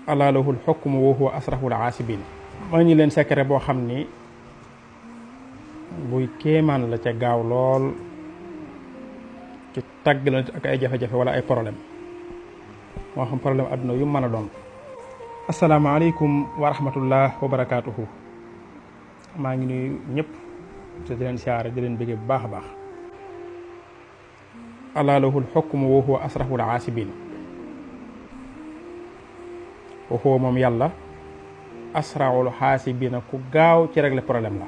alaa lahul hukmu wa huwa asraful aasibin. maa ngi leen secret boo xam ni buy kéemaan la ca gaaw lool ci tàgg la ak ay jafe-jafe wala ay problème moo xam problème adduna yu mën a doon. asalaamaaleykum wa rahmatullah wa barakaatuhu. maa ngi nuyu ñëpp te di leen siyaare di leen bëggee bu baax a baax. alaa lahul hukmu wa huwa asraful aasibin. wa huwa moom yàlla asraul xaasibina ku gaaw ci régler problème la.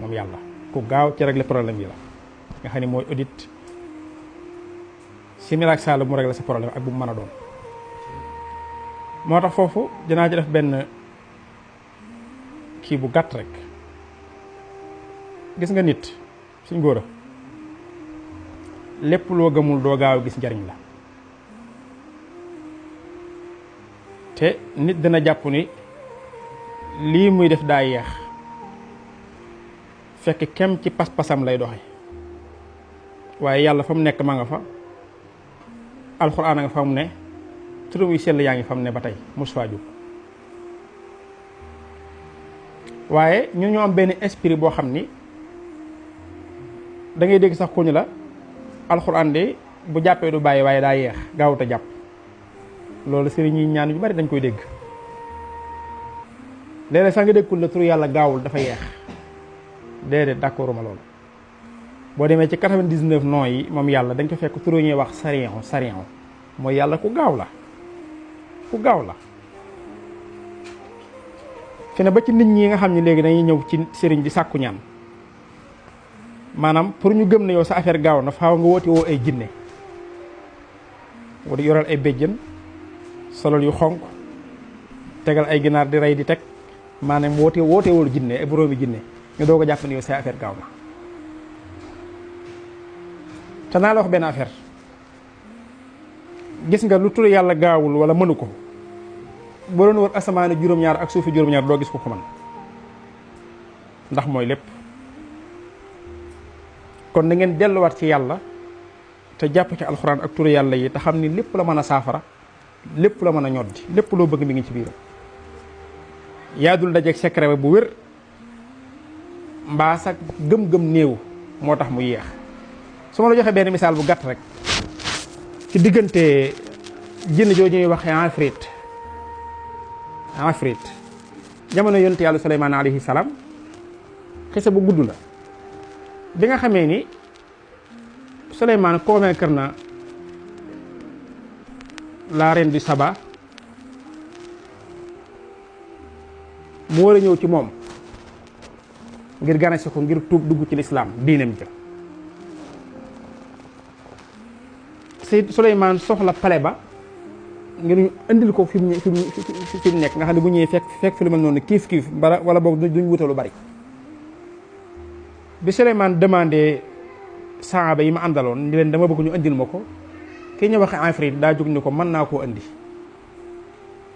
moom yàlla ku gaaw ci régler problème yi la nga xam ne mooy audit simila ak sall mu régler sa problème ak bu mu mën a doon. moo tax foofu dinaa ci def benn kii bu gàtt rek. gis nga nit suñ góor a lépp loo gëmul doo gaaw gis njariñ la. te nit dina jàpp ni lii muy def daa yeex fekk kem ci pas-pasam lay doxe waaye yàlla fa mu nekk ma nga fa, alxuraan a nga fa mu ne, turam yu sell yaa ngi fa mu ne ba tey mos faa jóg. waaye ñun ñoo am benn esprit boo xam ni da ngay dégg sax ku ñu la alxuraan de bu jàppee du bàyyi waaye daa yeex gaawut a jàpp. loolu sëriñ yi ñaan yu bari dañ koy dégg léeg-léeg sax nga déggul la turu yàlla gaawul dafa yeex. déedéet d'accord ma loolu. boo demee ci 99 noms yi moom yàlla dañ ko fekk turu ñuy wax sariyan mooy yàlla ku gaaw la, ku gaaw la. fi ne ba ci nit ñi nga xam ne léegi dañuy ñëw ci sëriñ di sàkku ñaan, maanaam pour ñu gëm ne yow sa affaire gaaw na faaw nga woote woo ay jinne wala yoral ay béjjën solol yu xonq tegal ay ginaar di rey di teg, maanaam woote woo jinne ay boroomi jinne nga doog a jàpp ne yow sa affaire gaaw na. te naa la wax benn affaire, gis nga lu tur yàlla gaawul wala mënu ko, boo doon wër asamaane juróom-ñaar ak suufi juróom-ñaar doo gis ko ko man, ndax mooy lépp. kon na ngeen delluwaat ci yàlla te jàpp ci alxuraan ak turu yàlla yi te xam ni lépp la mën a saafara, lépp la mën a ñoddi, lépp loo bëgg mi ngi ci biiram. yaa dul dajeeg secret bu wér mbaa sax gëm-gëm néew moo tax mu yéex. su ma la joxee benn misaal bu gàtt rek ci diggante jinn jooju ñuy wax Afrit jamono yonent yàlla Suleymaan alayhi salaam, xisa bu gudd la. bi nga xamee ni Suleymaan convaincre na la reine du Saba mu war a ñëw ci moom ngir ganasi ko ngir tuub dugg ci lislaam diineem ja. Suleymaan soxla pale ba ngir ñu indil ko fi mu nekk nga xam ne bu ñëwee fekk fi lu mel noonu kiif wala boog duñ wuta lu bari. bi Suleymaan demandé saaba yi ma àndaloon ni leen dama bëgg ñu indil ma ko, ki ñu waxe Afrit daa jóg ni ko mën naa koo indi.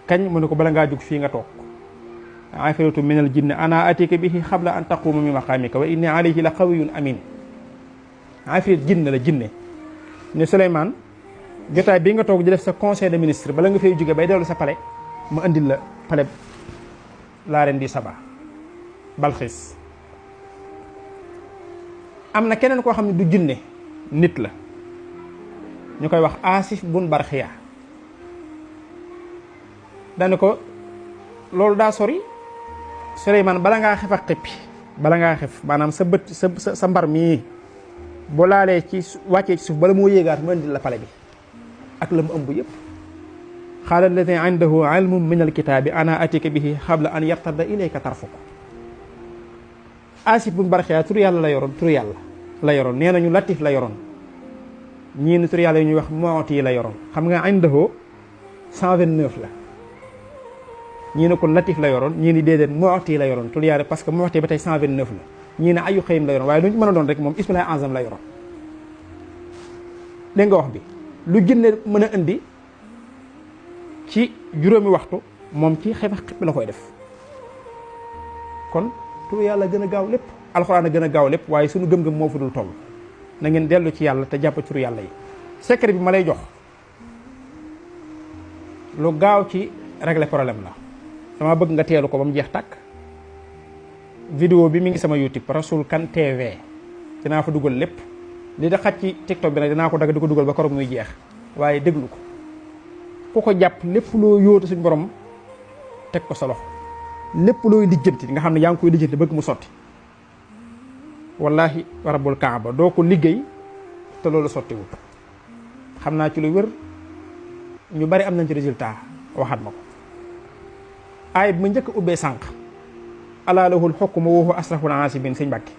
kañ mu ne ko bala ngaa jóg fii nga toog. Afritu minal jinni ana atika bihi xabla an taquma min maqamika wa inni alayhi la qawiyyun amin. Afrit jinne la jinne ne Suleymaan jotaay bii nga toog di def sa conseil de ministre bala nga fay jóge bay dellu sa palais ma indil la palais la reine di Saba Balxiis. am na keneen koo xam ne du jinne nit la, ñu koy wax Asif bun Barxiya. dana ko loolu daa sori Suleymaan bala ngaa xef ak xippi, bala ngaa xef maanaam sa bët sa mbar mii boo laalee ci wàccee ci suuf bala moo yéegaat mu indil la pale bi ak la mu ëmb yëpp. qaala alladi indahu ilmun min alkitaabi ana atika bihi xabla an yartadda ilayka tarfuk. Asif bun Barxiya tur yàlla la yoroon, tur yàlla la yoroon. nee nañu latif la yoroon, ñii ni tur yàlla yi ñuy wax mooti la yoroon. xam nga indahu 129 la, ñii ne ko latif la yoroon, ñii ni déedéet mooti la yoroon tur yàlla, parce que mooti ba tey 129 la. ñii ne ayu xëyim la yoroon, waaye lu ñu mën a doon rek moom ismilaay azam la yoroon. dégg nga wax bi lu jinne mën a indi ci juróomi waxtu moom ci xef ak xippi la koy def. kon tur yàlla gën a gaaw lépp, alxuraan a gën a gaaw lépp, waaye suñu gëm-gëm moo fa dul toll. na ngeen dellu ci yàlla te jàpp turu yàlla yi. secret bi ma lay jox lu gaaw ci régler problème la dama bëgg nga teelu ko ba mu jeex tàkk. vidéo bi mi ngi sama YouTube Rassoul Kane TV dinaa fa dugal lépp li da xaj ci TikTok bi nag dinaa ko dagg di ko dugal ba koroog muy jeex waaye déglu ko ku ko jàpp lépp loo yóotu suñ borom teg ko sa loxo lépp looy lijjanti nga xam ne yaa ngi koy lijjanti bëgg mu sotti wallahi rabbul kaaba doo ko liggéey te loolu sottiwul xam naa ci lu wér ñu bari am nañ ci résultat waxaat ma ko aay bi ma njëkk ubbee sànq alaa lahul hukmu wa huwa asraful haasibin sëñ Mbàkke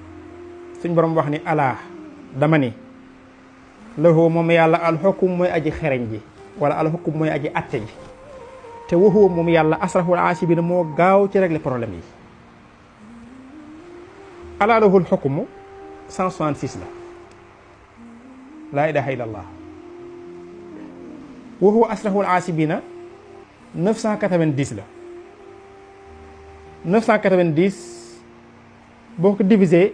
suñ borom wax ni alaa dama ni lahu moom yàlla al hukmu mooy aji xereñ ji wala al hukmu mooy aji atte ji te wa huwa moom yàlla asraful haasibin moo gaaw ci régler problème yi. alaa lahul hukmu 166 la laa ilaha illallah wa huwa asraful haasibina 990 la 990 boo ko diviser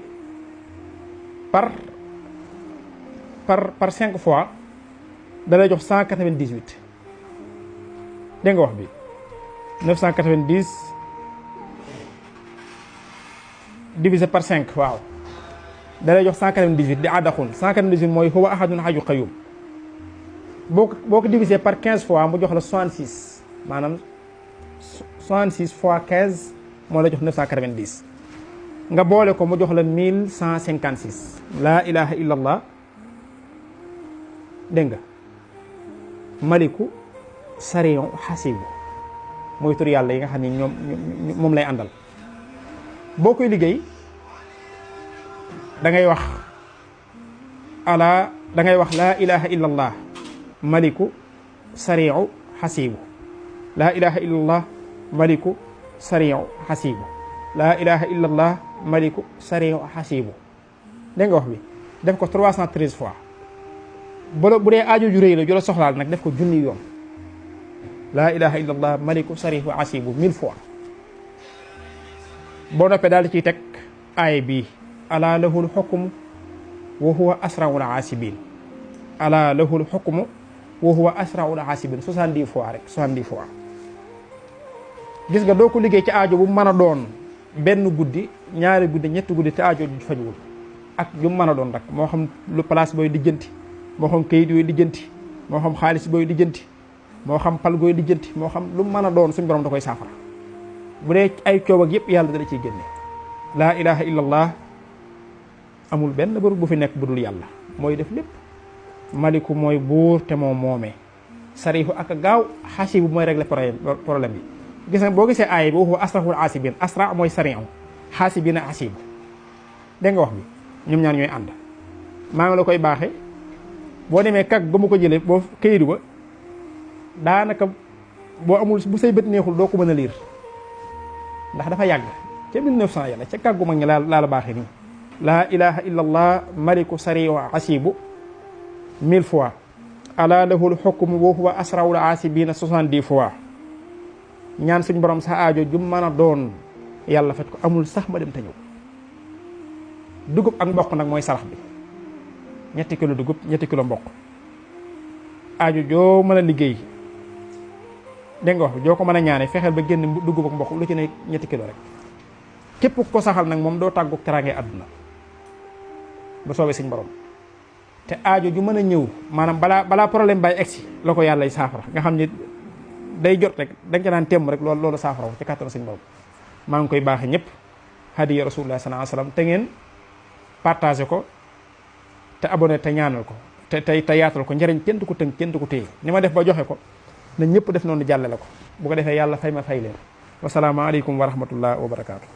par 5 fois da lay jox 198 dégg nga wax bi 990 divisé par 5 waaw da lay jox 198 di àddaxun 198 mooy huwa ahadun hajju qayyum boo ko divisé par 15 fois mu jox la 66 maanaam 66 fois 15 moo la jox 990 nga boole ko mu jox la 1156 laa ilaha illallah dégg nga maliku sariyon xasibu mooy tur yàlla yi nga xam ne ñoom moom lay àndal boo koy liggéey da ngay wax laa ilaha illallah maliku sariyu xasibu laa ilaha illallah maliku sariyu xasibu laa ilaha illallah maliku sariyu xasibu dégg nga wax bi def ko 313 fois bu dee aajo ju réy la ju la soxlaal nag def ko junni yoon laa ilaha illallah maliku sariyu xasibu 1000 fois boo noppee daal di ciy teg aay bii alaa lahul hukmu wa huwa asraul haasibin alaa lahul hukmu wa huwa asraul haasibin 70 fois rek 70 fois gis nga doo ko liggéey ci aajo bu mën a doon benn guddi ñaari guddi ñetti guddi te aajo ju fajuwul ak ju mën a doon rek moo xam lu place booy lijjanti moo xam kayit yooyu lijjanti moo xam xaalis booy lijjanti moo xam pal gooy lijjanti moo xam lu mën a doon suñu borom da koy saafara bu dee ay coow ak yëpp yàlla dala ciy génne laa ilaha illallah amul benn bër bu fi nekk bu dul yàlla mooy def lépp maliku mooy buur te moo moomee sarifu ak gaaw xasibu mooy régler problème bi gis nga boo gisee aay bi waxu asraful asibin asra mooy sariu xaasibina xasibu dégg nga wax bi ñoom ñaar ñooy ànd maa ngi la koy baaxe boo demee kag ba mu ko jëlee boo kayitu ba daanaka boo amul bu say bët neexul doo ko mën a liir ndax dafa yàgg ca 1900 yàlla ca kàggu mag ñi laa la baaxee nii laa ilaha illa allah maliku sariu asibu 1000 fois ala lahul hukmu wa huwa asraul asibina 70 fois ñaan suñ borom sa aajo ju mën a doon yàlla faj ko amul sax ma dem te ñëw dugub ak mboq nag mooy sarax bi 2 kilo dugub 2 kilo mboq aajo joo mën a liggéey dégg nga wax bi joo ko mën a ñaane fexeel ba génn dugub ak mboq lu ci ne 2 kilo rek képp ko saxal nag moom doo tàggu teraange àdduna bu soobee suñ borom te aajo ju mën a ñëw maanaam balaa problème bay egsi la ko yàlla saafara nga xam ne day jot rek da nga ca naan temm rek loolu saafara ci kàttanu suñ borom maa ngi koy baaxee ñëpp hadiya rasulullah sallallahu alayhi wasallam te ngeen partagé ko te abonné te ñaanal ko te yaatal ko njëriñ kenn du ko tënk kenn du ko téye ni ma def ba joxe ko na ñëpp def noonu jàllale ko bu ko defee yàlla fay ma fay leen wasalaamaaleykum wa rahmatullah wa barakaatu.